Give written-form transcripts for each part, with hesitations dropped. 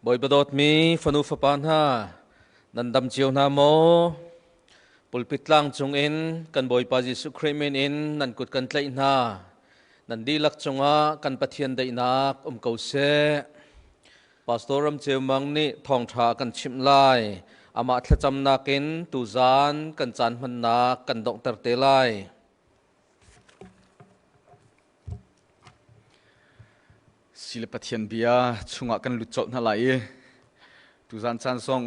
Bawipa dawtmi fanu fapa hna, nan dam cio hna maw? Pulpit tlang cungin kan Bawipa Jesuh Khrih min in nan kut kan tlaih hna. Nan dihlak cungah kan Pathian daihnak um ko seh. Pastor Ram Ceu Mang nih thawngṭha kan chimh lai. Amah thlacamnak in tuzaan kan caan hmannak kan donghter te lai. Sile Pathian bia chungah kan lut colh hna lai i tuzan caan zong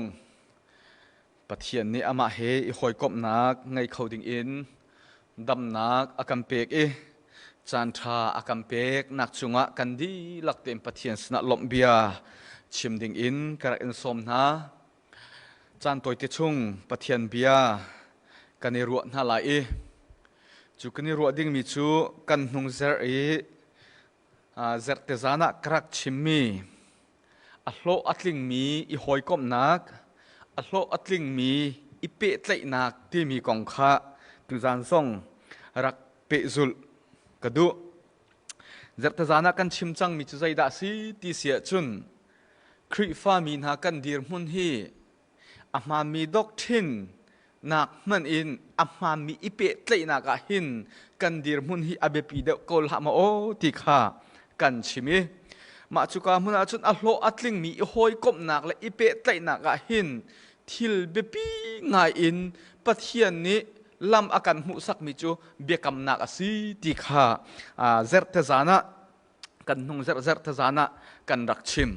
Pathian nih amah he i hawikomhnak ngei kho ding in damnak a kan pek i caan ṭha a kan pek nak cungah kan dihlak tein Pathian sinah lawmh bia chim ding in ka rak in sawm hna. Caan tawite chung Pathian bia kan i ruah hna lai i cu kan i ruah dingmi cu kan hnung zerh i Zarhte zan ah ka rak chimmi a hlawh a tlingmi i hawikomhnak, a hlawh a tlingmi i pehtlaihnak timi kong kha tuzan zong rak pehzulh ka duh. Zarhte zan ah kan chim cangmi cu zeidah a si ti si ahcun Khrihfami hna kan dirhmun hi a hmaanmi doctrine nak hmanh in a hmaanmi i pehtlaihnak ah hin kan dirhmun hi a biapi deuh ko hlah maw aw ti kha kan chim i mah cuka hmun ah cun a hlawh a tlingmi i hawikomhnak le i pehtlaihnak ah hin thil biapi ngai in Pathian nih lam a kan hmuhsakmi cu biakamnak a si ti kha zerte zan ah kan hnung zerhzerh tazan ah kan rak chim.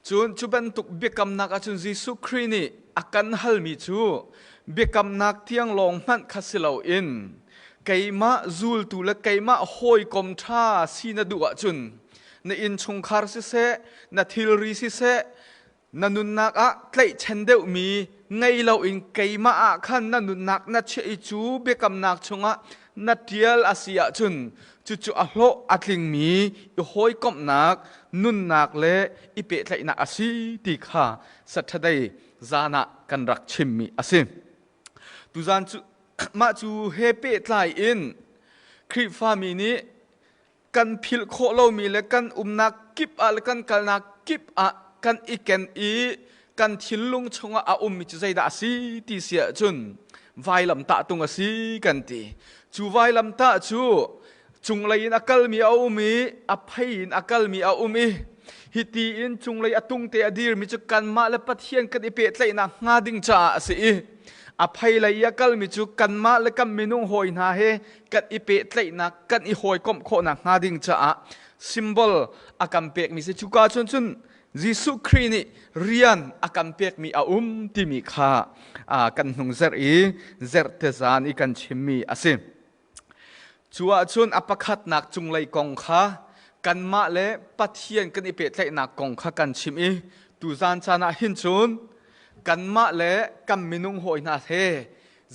Cun cu bantuk biakamnak ahcun Jesuh Khrih nih a kan halmi cu biakamnak tiang lawng hmanh kha si loin keimah zultu le keimah hawikom ṭha si na duh ahcun na innchungkhar siseh, na thilri siseh, na nunnak ah tlaihchan deuhmi ngei loin keimah ah khan na nunnak na chiah i cu biakamnak chungah na ṭial a si ahcun cucu a hlawh a tlingmi i hawikomhnak nunnak le i pehtlaihnak a si ti kha Saturday zan ah kan rak chimmi a si. Tuzan cu mah cu he pehtlai in Khrihfami nih kan philh khawh lomi le kan umnak kip ah le kan kalnak kip ah kan i ken i kan thinlung chungah a ummi cu zeidah a si ti si ahcun vailamtah tung a si kan ti. Cu vailamtah cu cunglei in a kalmi a um i a phei in a kalmi a um i hiti in cunglei a tungte a dirmi cu kanmah le Pathian kan i pehtlaihnak hnga ding caah a si i a phei lei i a kalmi cu kanmah le kan minung hawi hna he kan i pehtlaihnak kan i hawikomh khawhnak hnga ding caah symbol a kan pekmi si cuka cun cun Jesuh Khrih nih rian a kan pekmi a um timi kha kan hnung zerh i zerhte zan i kan chimmi a si. Cu ahcun a pakhatnak cunglei kong kha kanmah le Pathian kan i pehtlaihnak kong kha kan chim i tuzan caan ah hin cun kanmah le kan minung hawi hna he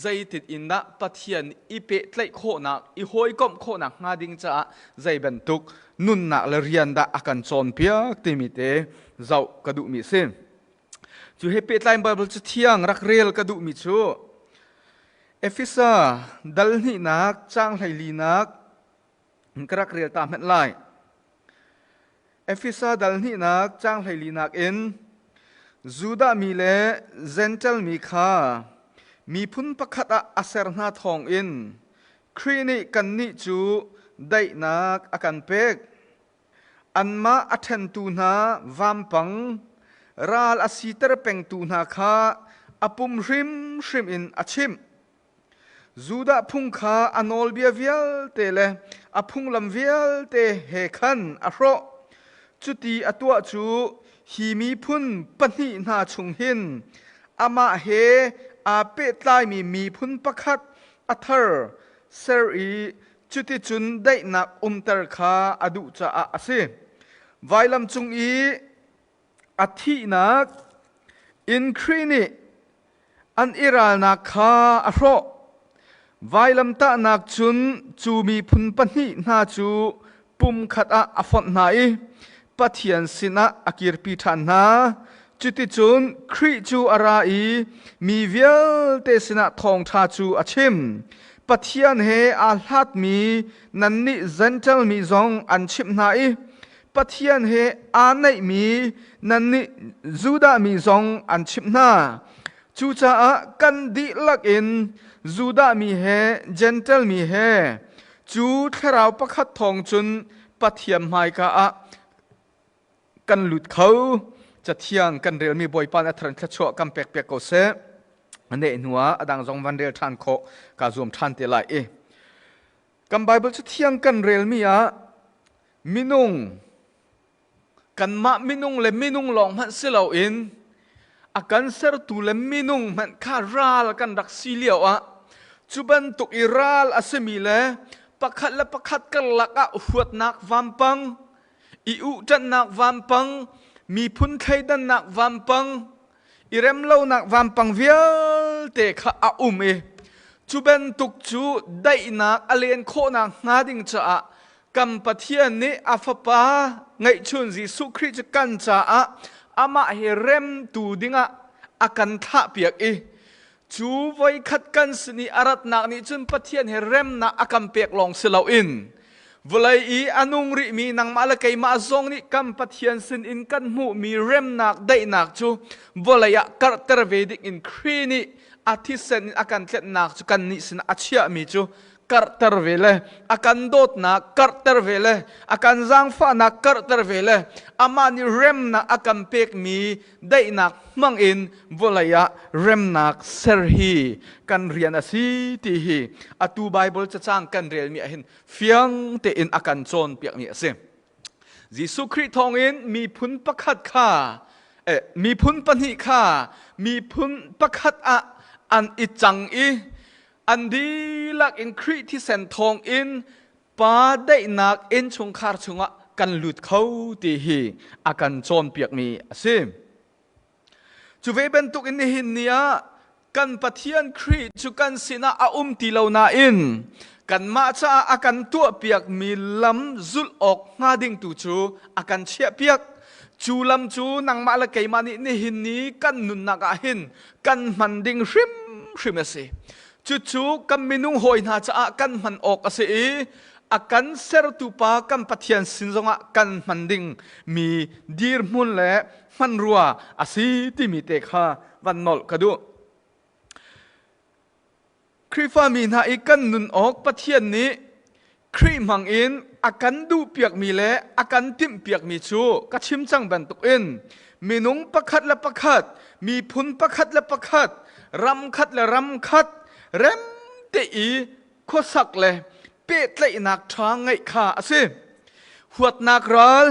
zeitin in dah Pathian i pehtlaih khawhnak, i hawikomh khawhnak hnga ding caah zei bantuk nunnak le rian dah a kan cawnpiak timi te zoh ka duhmi a si. Cu he pehtlai Bible cu thiang rak rel ka duhmi cu Efesa dal hnihnak caang hleilinak ka rak rel ta hmanh lai. Efesa dal hnihnak caang hleilinak in Judah mi le Jentail mi kha miphun pakhat ah a ser hna thawngin Khrih nih kannih cu daihnak a kan pek. Anmah a ṭhentu hna vampang, ral a siter pengtu hna kha a pum hrimhrim in a chimh. Judah phung kha a nawlbia vialte le a phunglam vialte he khan a hrawh. Cuti a tuah cu hi miphun pahnih hna chung hin amah he aa pehtlaimi miphun pakhat a thar ser i cuticun daihnak umter kha a duh caah a si. Vailam cung i a thihnak in Khrih nih an i ralnak kha a hrawh. Vailamtahnak cun cu miphun pahnih hna cu pumkhat ah a fonh hna i Pathian sinah a kirpi ṭhan hna. Cuticun Khrih cu a ra i mi vialte sinah thawngṭha cu a chim. Pathian he aa hlatmi nannih Jentail mi zong an chimh hna i. Pathian he aa naihmi nannih Judah mi zong an chimh hna. Cucaah kan dihlak in Judah mi he Jentail mi he cu thlarau pakhat thawng cun Pathian hmaika ah kan lut kho. Cathiang kan relmi Bawipa nih a thar in thluachuah kan pekpiak ko seh. Neh hnuah a dang zong van rel ṭhan khawh kaa zuam ṭhan te lai i. Kan Baibal cathiang kan relmi ah minung kanmah minung le minung lawng hmanh si loin a kan sertu le minung hmanh kha ral kan rak si lio ah cu bantuk i ral a simi le pakhat le pakhat karlak ah huatnak vampang i uhṭanhnak vampang miphun thleidannak vampang i remlonak vampang vialte kha a um i cu bantuk cu daihnak a len khawhnak hnga ding caah kan Pathian nih a Fapa ngeihchun Jesuh Khrih cu kan caah amah he remtu dingah a kan thlahpiak i cu voikhat kan sin i a ratnak nih cun Pathian he remnak a kan pek lawng si loin vawlei i a nung rihmi nangmah le keimah zong nih kan Pathian sin in kan hmuhmi remnak daihnak cu vawlei ah karhter ve ding in Khrih nih a thisen in a kan tlenhnak cu kannih sinah a chiahmi cu karhter ve le a kan dawtnak karhter ve le a kan zaangfahnak karhter ve le amah nih remnak a kan pekmi daihnak hmang in vawlei ah remnak ser hi kan rian a si ti hi atu Baibal cacang kan relmi ah hin fiang tein a kan cawnpiakmi a si. Jesuh Khrih thawngin miphun pakhat kha miphun pahnih kha miphun pakhat ah an i cang i an dihlak in Khrih thisen thawng in pa daihnak innchungkhar chungah kan lut kho ti hi a kan cawnpiakmi a si. Cu ve bantuk in nihin ni ah kan Pathian Khrih cu kan sinah a um ti lo nain kanmah caah a kan tuahpiakmi lam zulh awk hnga ding tu cu a kan chiahpiak. Cu lam cu nangmah le keimah nih nihin ni kan nunnak ah hin kan hman ding hrimhrim a si. Cucu kan minung hawi hna caah kan hman awk a si i a kan sertu pa kan Pathian sin zongah kan hman ding mi dirhmun le hmanrua a si timi te kha van nolh ka duh. Khrihfa mi hna i kan nun awk Pathian nih Khrih hmang in a kan duhpiakmi le a kan timhpiakmi cu ka chim cang bantukin minung pakhat le pakhat, miphun pakhat le pakhat, ram khat le ram khat rem te i khuasak le pehtlaihnak ṭha ngeih kha a si. Huatnak ral,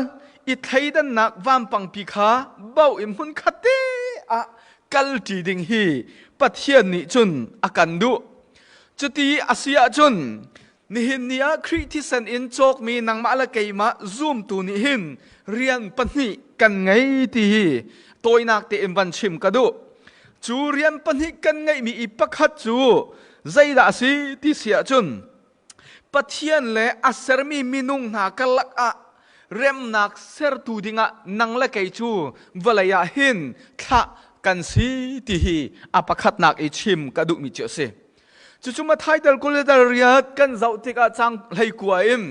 i thleidannak vampangpi kha bo in hmunkhat te ah kalṭi ding hi Pathian nih cun a kan duh. Cuti a si ahcun nihin ni ah Khrih thisen in cawkmi nangmah le keimah zumtu nih hin rian pahnih kan ngei ti hi tawinak tein van chim ka duh. Cu rian pahnih kan ngeihmi i pakhat cu zeidah a si ti si ahcun Pathian le a sermi minung hna karlak ah remnak sertu dingah nang le kei cu vawlei ah hin thlah kan si ti hi a pakhatnak i chim ka duhmi cu a si. Cucu Matthai dal 20 le dal 8 kan zoh tikah cang 19 in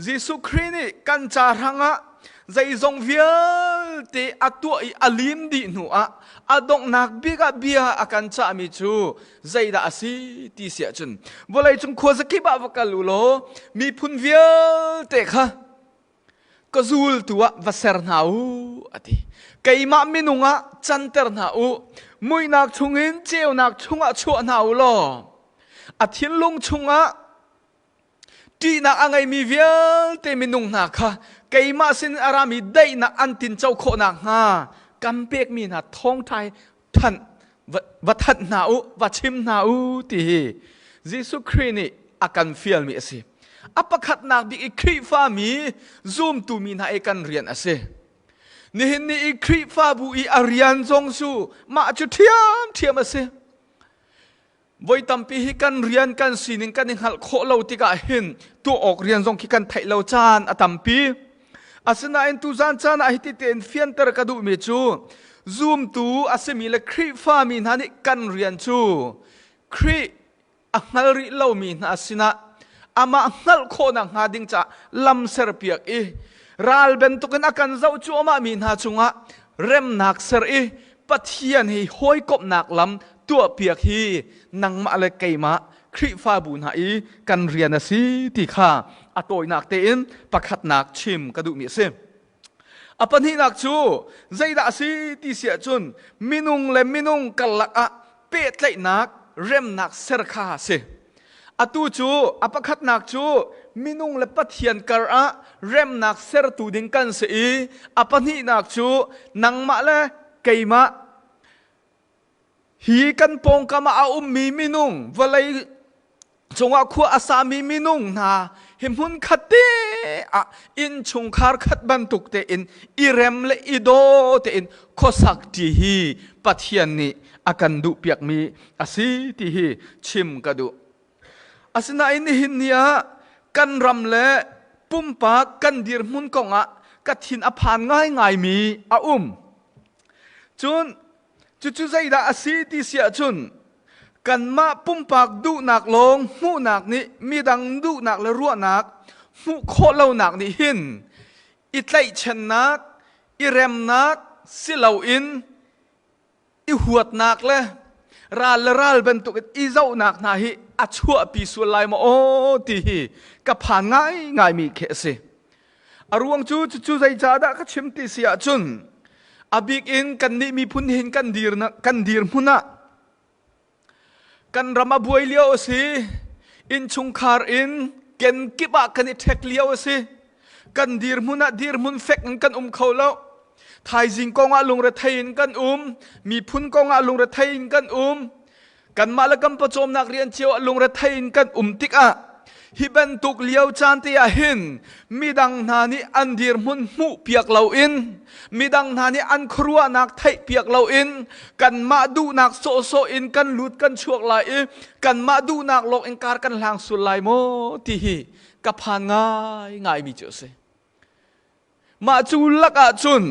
Jesuh Khrih nih kan ca hrangah zeizong vialte a tuah i a lim dih hnu ah a donghnak bik ah bia a kan cahmi cu zeidah a si ti si ahcun vawleicung khuazakip ah va kal u law miphun vialte kha ka zultu ah va ser hna u a ti. Keimah minung ah canter hna u, muihnak chungin ceunak chungah chuah hna u law a thinlung chungah ṭihnak a ngeimi vialte minung hna kha keimah sin a rami daihnak an tinco khawh nakhnga kan pekmi hna thawngṭha hi thanh va thanh hna u, va chim hna u ti hi Jesuh Khrih nih a kan fialmi a si. A pakhatnak bik i Khrihfami zumtu mi hna i kan rian a si. Nihin ni i Khrihfabu i a rian zong cu mah cu ṭhiamṭhiam a si. Voi tampi hi kan rian kan sining kan i hngalh khawh lo tikah hin tuah awk rian zong khi kan theih lo caan a tampi. Asinain tuzan caan ah hiti tein fianter ka duhmi cu zumtu a simi le Khrihfami hna nih kan rian cu Khrih a hngal rih lomi hna sinah amah hngalh khawhnak hnga ding caah lam serpiak i Ral bantukin a kan zoh cuahmah mi hna cungah remnak ser i Pathian hi hawikomhnak lam tuahpiak hi nangmah le keimah Khrihfabu hna i kan rian a si ti kha a tawinak tein pakhatnak chim ka duhmi a si. A pahnihnak cu zeidah a si ti si ahcun minung le minung karlak ah pehtlaihnak remnak ser kha a si. Atu cu a pakhatnak cu minung le Pathian kar ah remnak sertu ding kan si i a pahnihnak cu nangmah le keimah hi kan pawngkam ah a ummi minung vawlei cungah khua a sami minung hna hi hmun khat te ah innchungkhar khat bantuk tein i rem le i daw tein khuasak ṭi hi Pathian nih a kan duhpiakmi a si ti hi chim ka duh. Asinain nihin ni ah kan ram le pumpak kan dirhmun kongah ka thin a phan ngaingaimi a um. Cun cucu zeidah a si ti si ahcun kanmah pumpak duhnak lawng hmuhnak nih midang duhnak le ruahnak hmuh khawh lonak nih hin i tlaihchannak, i remnak si loin i huatnak le ral le ral bantuk in i zohnak hna hi a chuahpi sual lai maw aw ti hi ka phan ngaingaimi khi a si. A ruang cu cucu zeicahdah ka chim ti si ahcun a bik in kannih miphun hin kan dir kan dirhmun ah kan ram a buai lio a si, innchungkhar in kenkip ah kan i ṭhek lio a si, kan dirhmun ah dirhmun fek in kan um kho lo. Thaizing kong ah lungrethei in kan um, miphun kong ah lungrethei in kan um, kanmah le kan pawcawmnak rian cio ah lungrethei in kan um tikah hi bantuk lio caan te ah hin midang hna nih an dirhmun hmuh piak loin midang hna nih an khuaruahnak theih piak loin kanmah duhnak sawhsawh in kan lut kan chuak lai i kanmah duhnak lawng in kar kan hlang sul lai maw ti hi ka phan ngai ngaimi cu a si. Mah cu lakah cun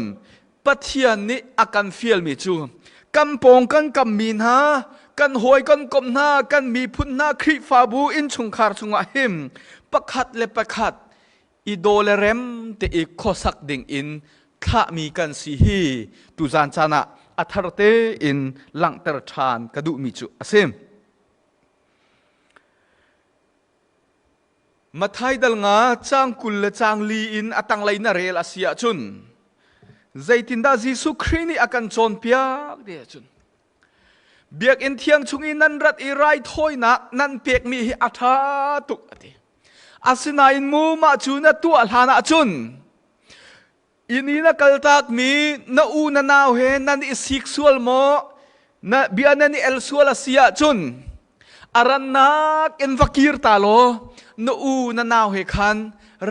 Pathian nih a kan fialmi cu kan pawng kan kammi hna, kan hawi kan komh hna, kan miphun hna, Khrihfabu innchungkhar chungah hin pakhat le pakhat i daw le rem te i khuasak ding in thlahmi kan si hi tuzan caan ah a thar tein langhter ṭhan ka duhmi cu a si. Matthai dal nga caang 20 le caang li in a tanglei na rel a si ahcun zeitindah Jesuh Khrih nih a kan cawnpiak ti ahcun Biakinn thiang chung i nan rat i raithawinak nan pekmi hi a ṭha tuk a ti. Asinain mu mah cu na tuah hlan ahcun inn i na kaltakmi na u na nau he nan i sik sual maw na bia nan i el sual a si ahcun a rannak in va kir ta law na u na nau he khan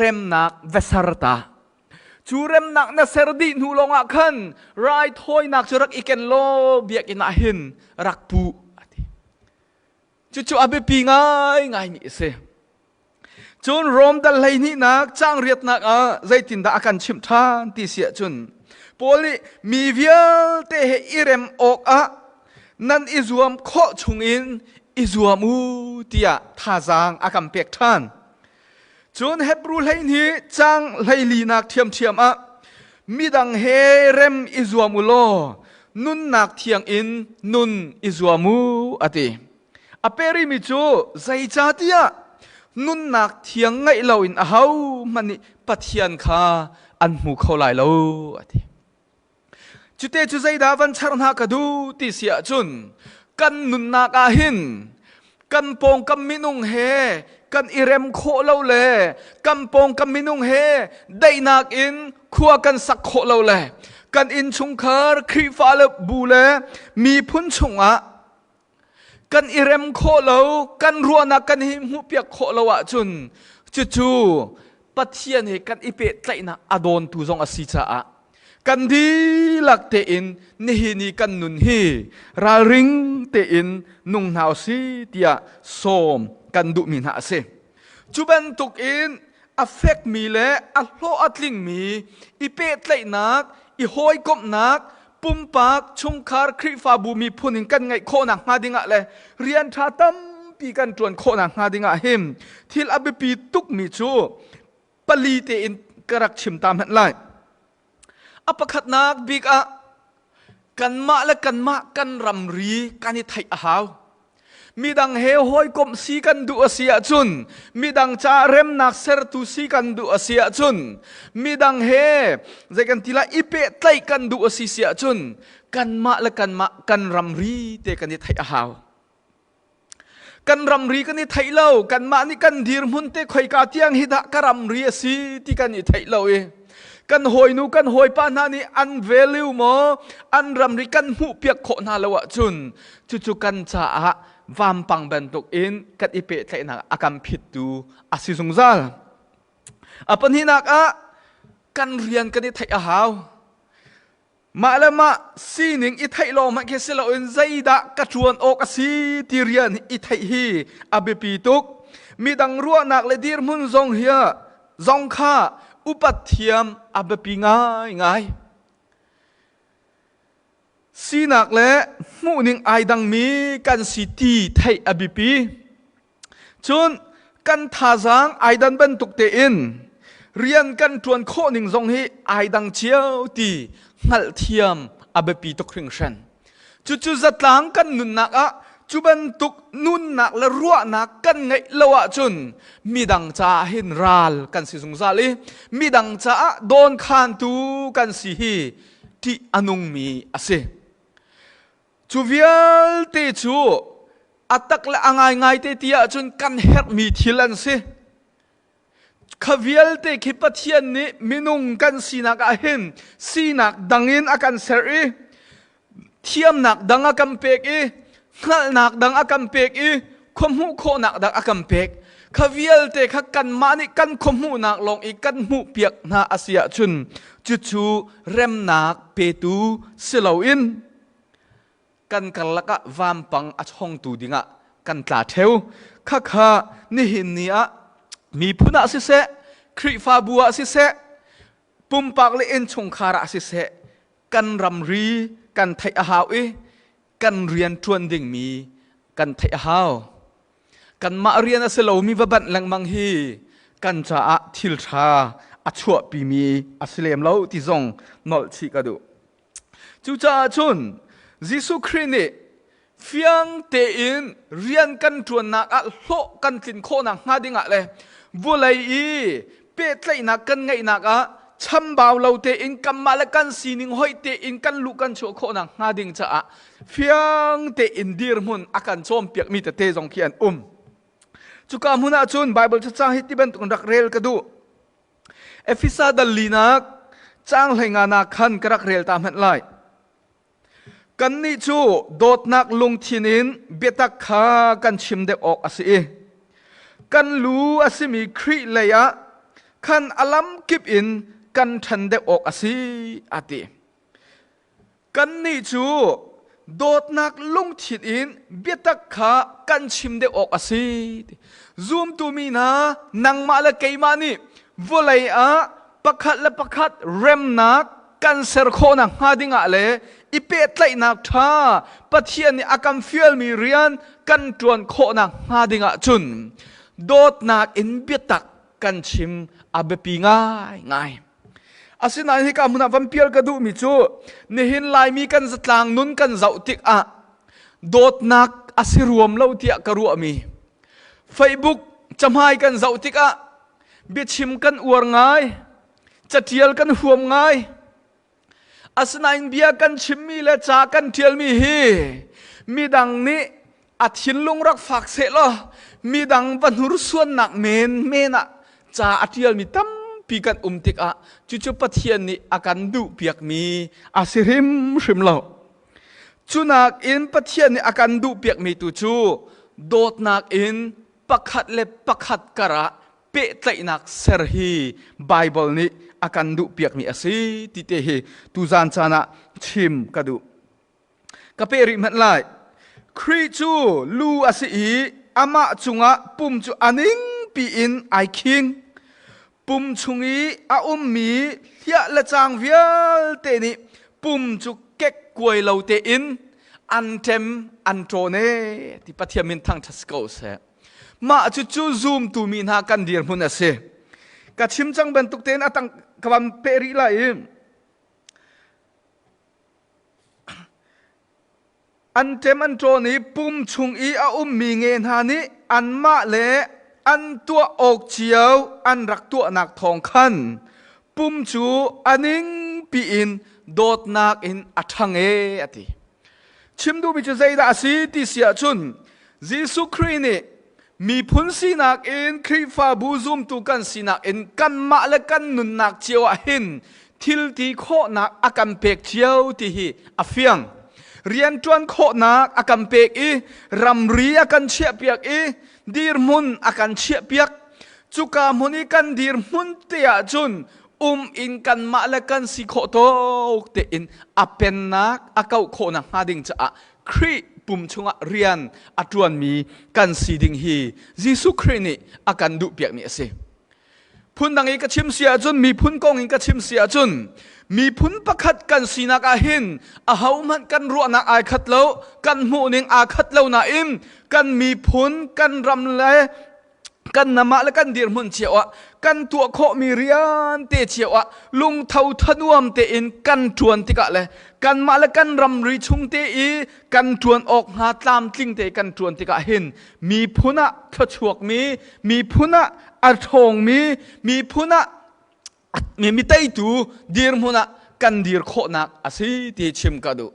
remnak va ser ta cu remnak na ser dih hnu lawngah khan raithawinak cu rak i ken law biakinn ah hin rak pu a ti. Cucu a biapi ngaingaimi a si. Cun Rom dal 12nak caang riatnak ah zeitindah a kan chimh ṭhan ti si ahcun Paul nih mi vialte he i rem awkah nan i zuam khawh chungin i zuam u tiah thazaang a kan pek ṭhan. Cun Hebru 12 caang 14nak ṭhiamṭhiam ah midang he rem i zuam u law nunnak thiang in nun i zuam u a ti. A perimi cu zeicahtiah nunnak thiang ngeih loin ahohmanh nih Pathian kha an hmu kho lai lo a ti. Cute cu zeidah van char hna ka duh ti si ahcun kan nunnak ah hin kan pawngkam minung he kan i rem khawh lo le kan pawngkam minung he daihnak in khua kan sak khawh lo le kan innchungkhar Khrihfa le bu le miphun chungah kan i rem khawh lo kan ruahnak kan hi hmuhpiak khawh lo ahcun cucu Pathian he kan i pehtlaihnak a dawntu zong a si caah kan dihlak tein nihin i kan nun hi ralring tein nung hna usih tiah sawm kan duhmi hna a si. Cu bantuk in a fekmi le a hlawh a tlingmi i pehtlaihnak, i hawikomhnak, pumpak, chungkhar, Khrihfabu miphun in kan ngeih khawhnak hnga dingah le rian ṭha tampi kan ṭuan khawhnak hnga dingah hin thil a biapi tukmi cu pali tein ka rak chim ta hmanh lai. A pakhatnak bik ah kanmah le kanmah kan ramri kan i theih a hau. Midang he hawikomh si kan duh a si ahcun, midang caah remnak sertu si kan duh a si ahcun, midang he zei kan ti lai i pehtlaih kan duh a si si ahcun, kanmah le kanmah kan ramri te kan i theih a hau. Kan ramri kan i theih lo, kanmah nih kan dirhmun te khoika tiang hi dah ka ramri a si ti kan i theih lo i kan hawinu kan hawipa hna nih an value maw an ramri kan hmuhpiak khawh hna lo ahcun cucu kan caah vampang bantuk in kan i pehtlaihnak a kan phittu a si zungzal. A pahnihnak ah kan rian kan i theih a hau. Mah le mah sining i theih lawng hmanh khi si loin zeidah ka ṭuan awk a si ti rian i theih hi a biapi tuk. Midang ruahnak le dirhmun zong hi zong kha upat thiam a biapi ngaingai. Sinak le hmuhning ai dangmi kan si ti theih a biapi. Cun kan thazaang ai dan bantuk tein rian kan ṭuan khawh ning zong hi ai dang cio ti hngalhthiam a biapi tuk hringhran. Cucu zatlang kan nunnak ah cu bantuk nunnak le ruahnak kan ngeih lo ahcun midang caah hin ral kan si zungzal i midang caah dawnkhantu kan si hi ṭih a nungmi a si. Cu vialte cu a tak le a ngaingai te ti ahcun kan herhmi thil an si. Kha vialte khi Pathian nih minung kan sinak ah hin sinak dang in a kan ser i thiamnak dang a kan pek i hngalhnak dang a kan pek i khuahmuh khawhnak dang a kan pek. Kha vialte kha kanmah nih kan khuahmuhnak lawng i kan hmuhpiak hna a si ahcun cucu remnak petu si loin kan karlak ah vampang a chongtu dingah kan tla ṭheu. Khakha nihin ni ah miphun ah siseh, Khrihfabu ah siseh, pumpak le innchungkhar ah siseh, kan ramri kan theih a hau i kan rian ṭuan dingmi kan theih a hau. Kanmah rian a si lomi va banh lengmang hi kan caah thil ṭha a chuahpimi a si lem lo ti zong nolh chih ka duh. Cucaah cun Jesuh Khrih nih fiang tein rian kan ṭuannak ah hlawh kan tlin khawhnak hnga dingah le vawlei i pehtlaihnak kan ngeihnak ah chambau lo tein kanmah le kan sining hoih tein kan luh kan chuah khawhnak hnga ding caah fiang tein dirhmun a kan cawnpiakmi tete zong khi an um. Cuka hmun ah cun Baibal cacang hi ti bantuk in rak rel ka duh. Efesa dal linak caang hleinganak khan ka rak rel ta hmanh lai. Kannih cu dawtnak lungthin in biatak kha kan chim deuh awk a si i kan lu a simi Khrih lei ah khan a lam kip in kan ṭhan deuh awk a si, a ti. Kannih cu dawtnak lungthin in biatak kha kan chim deuh awk a si. Zumtu mi hna, nangmah le keimah nih vawlei ah pakhat le pakhat remnak kan ser khawhnak hnga dingah le i pehtlaihnak ṭha Pathian nih a kan fialmi rian kan ṭuan khawhnak hnga dingah cun dawtnak in biatak kan chim a biapi ngaingai. Asinain hika hmun ah van pial ka duhmi cu nihin Laimi kan zatlang nun kan zoh tikah dawtnak a si ruam lo tiah ka ruahmi. Facebook cahmai kan zoh tikah biachim kan uar ngai, catial kan huam ngai. Asinain bia kan chimmi le ca kan ṭialmi hi midang nih a thinlung rak fak sehlaw midang va hnursuannak menmen ah ca a ṭialmi tampi kan um tikah cucu Pathian nih a kan duhpiakmi a si hrimhrim lo. Cunak in Pathian nih a kan duhpiakmi tu cu dawtnak in pakhat le pakhat karah pehtlaihnak ser hi Baibal nih a kan duhpiakmi a si ti te hi tuzan caan ah chim ka duh. Ka peh rih hmanh lai. Khrih cu lu a si i amah cungah pum cu a ningpi in ai khing. Pum chung i a ummi hliah le cang vialte nih pum cu kekkuai lo tein an ṭem an ṭawn ee ti Pathian min thangṭhat si ko seh. Mah cucu zumtu mi hna kan dirhmun a si. Ka chim cang bantuk tein a tang ka van peh rih lai i an ṭem an ṭawn i pum chung i a ummi nge hna nih anmah le an tuah awk cio an rak tuahnak thawng khan pum cu a ning piin dawtnak in a ṭhang e a ti. Chim duhmi cu zeidah a si ti si ahcun Jesuh Khrih nih miphun sinak in Khrihfabu zumtu kan sinak in kanmah le kan nunnak cio ah hin thil ti khawhnak a kan pek cio ti hi a fiang. Rianṭuan khawhnak a kan pek i ramri a kan chiahpiak i dirhmun a kan chiahpiak. Cuka hmun i kan dirhmun te ahcun um in kanmah le kan si khawh tawk tein a pennak a kauh khawhnak hnga ding caah Khrih pum chungah rian a ṭuanmi kan si ding hi Jesuh Khrih nih a kan duhpiakmi a si. Phundang i ka chim si ahcun miphun kong in ka chim si ahcun miphun pakhat kan sinak ah hin ahohmanh kan ruahnak ai khat lo, kan hmuhning aa khat lo nain kan miphun, kan ram le kan namah le kan dirhmun cio ah kan tuah khawhmi rian te cio ah lungtho thanuam tein kan ṭuan tikah le kanmah le kan ramri chung te i kan ṭuan awk hnga tlamtling te kan ṭuan tikah hin miphun ah thluachuakmi, miphun ah a ṭhawngmi, miphun ah mi teitu dirhmun ah kan dir khawhnak a si ti chim ka duh.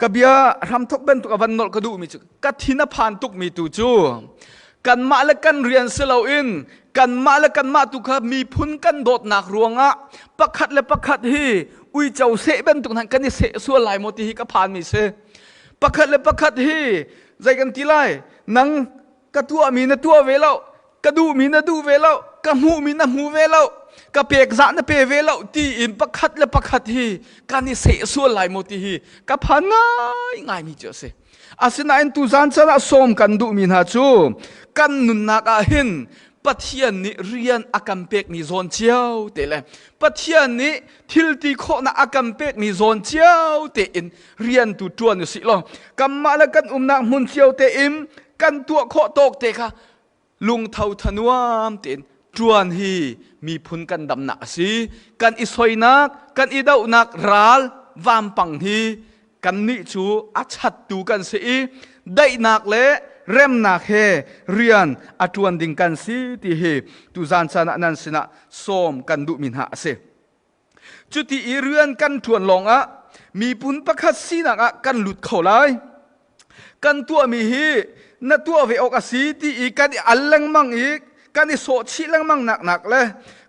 Ka bia hramthok bantuk a van nolh ka duhmi cu ka thin a phan tukmi tu cu kanmah le kan rian si loin kanmah le kanmah tu kha miphun kan dawtnak ruangah pakhat le pakhat hi uico seh bantuk hna kan i seh sual lai maw ti hi ka phanmi si. Pakhat le pakhat hi zei kan ti lai, nang ka tuahmi na tuah ve lo, ka duhmi na duh ve lo, ka hmuhmi na hmu ve lo, ka pek zah na pe ve lo tiin pakhat le pakhat hi kan i seh sual lai maw ti hi ka phan ngai ngaimi cu a si. Asinain tuzan chan ah sawm kan duhmi hna cu kan nunnak ah hin Pathian nih rian a kan pekmi zawn cio te le Pathian nih thil ti khawhnak a kan pekmi zawn cio tein rian tu ṭuan u sih law kanmah le kan umnak hmun cio tein kan tuah khawh tawk te kha lungtho thanuam tein ṭuan hi miphun kan damnak a si. Kan i soinak, kan i dohnak ral vampang hi kannih cu a chattu kan si i daihnak le remnak he rian a ṭuan ding kan si ti hi tuzan caan ah nan sinah sawm kan duhmi hna a si. Cuti i rian kan ṭuan lawngah miphun pakhat sinak ah kan lut kho lai. Kan tuahmi hi na tuah ve awk a si ti i kan i al lengmang i kan i sawhchih lengmang nak nak le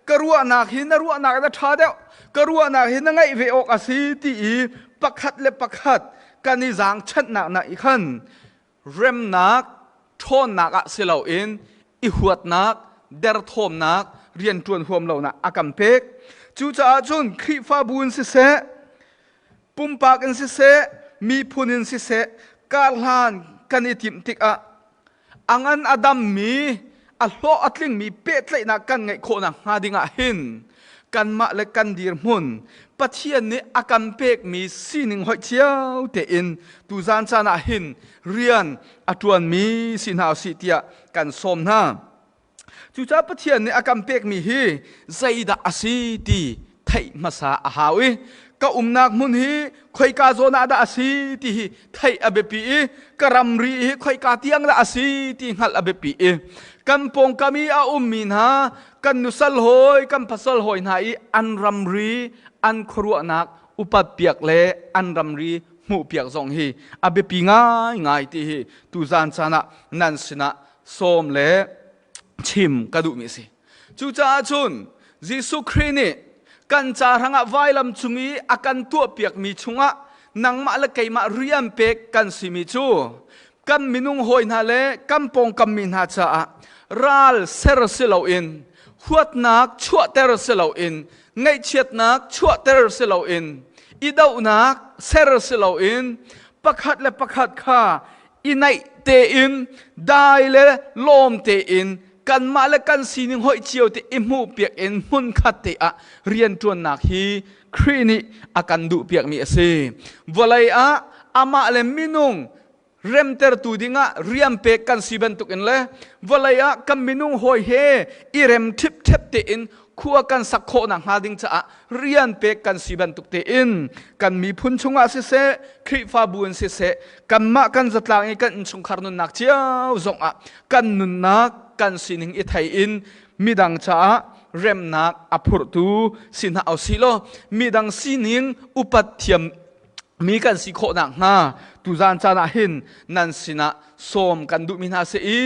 ka ruahnak hi na ruahnak na ṭha deuh, ka ruahnak hi na ngaih ve awk a si ti i pakhat le pakhat kan i zaangchanhnak nak i khan remnak ṭhawnnak ah si loin i huatnak, derthawmnak, rianṭuan huam lonak a kan pek. Cucaah cun Khrihfabu in siseh, pumpak in siseh, miphun in siseh, karhlan kan i timh tikah a ngan a dammi, a hlawh a tlingmi pehtlaihnak kan ngeih khawhnak hnga dingah hin kanmah le kan dirhmun Pathian nih a kan pekmi sining hoih cio tein tuzan caan ah hin rian a ṭuanmi si hna usih tiah kan sawm hna. Cucaah Pathian nih a kan pekmi hi zeidah a si ti theih hmasa a hau i ka umnak hmun hi khoika zawn ah dah a si ti hi theih a biapi i ka ramri hi khoika tiang dah a si ti hngalh a biapi i kan pawngkam i a ummi hna kan nusal hawi kan pasal hawi hna i an ramri an khuaruahnak upat piak le an ramri hmuhpiak zong hi a biapi ngaingai ti hi tuzan caan ah nan sinah sawm le chim ka duhmi a si. Cucaah cun Jesuh Khrih nih kan ca hrangah vailam cung i a kan tuahpiakmi chungah nangmah le keimah rian pek kan simi cu kan minung hawi hna le kan pawngkam mi hna caah ral ser si loin, huatnak chuahter si loin, ngaihchiatnak chuahter si loin, i dohnak ser si loin, pakhat le pakhat kha i naih tein, dai le lawm tein, kanmah le kan sining hoih cio te i hmuhpiak in hmunkhat te ah rianṭuannak hi Khrih nih a kan duhpiakmi a si. Vawlei ah amah le minung remtertu dingah rian pek kan si bantukin le vawlei ah kan minung hawi he i rem ṭhipṭhep tein khua kan sak khawhnak hnga ding caah rian pek kan si bantuk tein kan miphun chungah siseh, Khrihfabu in siseh, kanmah kan zatlang i kan innchungkhar nunnak cio zongah kan nunnak kan sining i thei in midang caah remnak a phurtu si hna usih law midang sining upat thiam mi kan si khawh nakhnga tuzan caan ah hin nan sinah sawm kan duhmi hna si i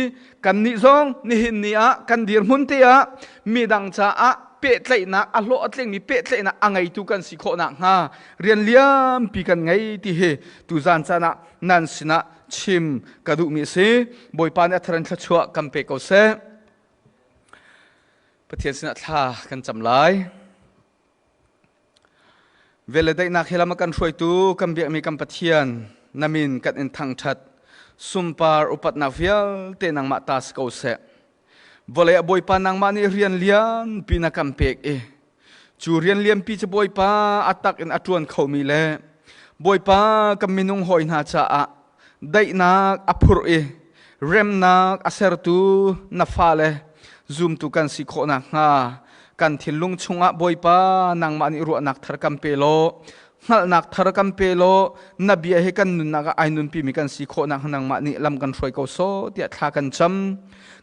kannih zong nihin ni ah kan dirhmun te ah midang caah pehtlaihnak a hlawh a tlingmi pehtlaihnak a ngeitu kan si khawh nakhnga rian liampi kan ngei ti hi tuzan caan ah nan sinah chim ka duhmi a si. Bawipa nih a thar in thluachuah kan pe ko seh. Pathian sinah thla kan cam lai. Vel le daihnak he lam a kan hruaitu kan biakmi kan Pathian na min kan in thangṭhat. Sunpar upatnak vialte nangmah ta si ko seh. Vawlei ah Bawipa nangmah nih rian lianpi na kan pek i cu rian lianpi cu Bawipa a tak in a ṭuan khomi le Bawipa kan minung hawi hna caah daihnak a phurh i remnak a sertu na fale zumtu kan si khawh nakhnga kan thinlung chungah Bawipa nangmah nih ruahnak thar kan pe law, hngalhnak thar kan pe law, na bia hi kan nunnak ah ai nunpimi kan si khawh nakhnga nangmah nih lam kan hruai ko sawh tiah thla kan cam.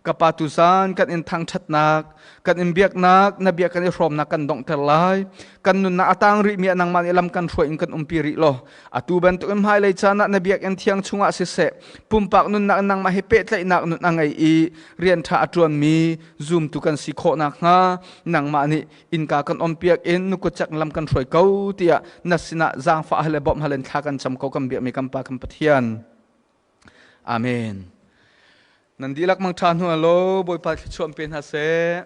Ka Pa, tuzan kan in thangṭhatnak, kan in biaknak, na bia kan i hrawmnak kan donghter lai. Kan nunnak a tang rihmi ah nangmah nih lam kan hruai in kan umpi rih law atu bantuk in hmailei caan ah na biakinn thiang chungah siseh, pumpak nunnak in nangmah he pehtlaihnak nun a ngei i rian ṭha a ṭuanmi zumtu kan si khawh nakhnga nangmah nih innka kan ompiak in nukutcak lam kan hruai ko tiah na sinah zaangfah hal le bawmh hal in thla kan cam ko, kan biakmi kan Pa, kan Pathian. Amen. Nan dihlak mangṭha hnu lo Bawipa thluachuah pe hna seh.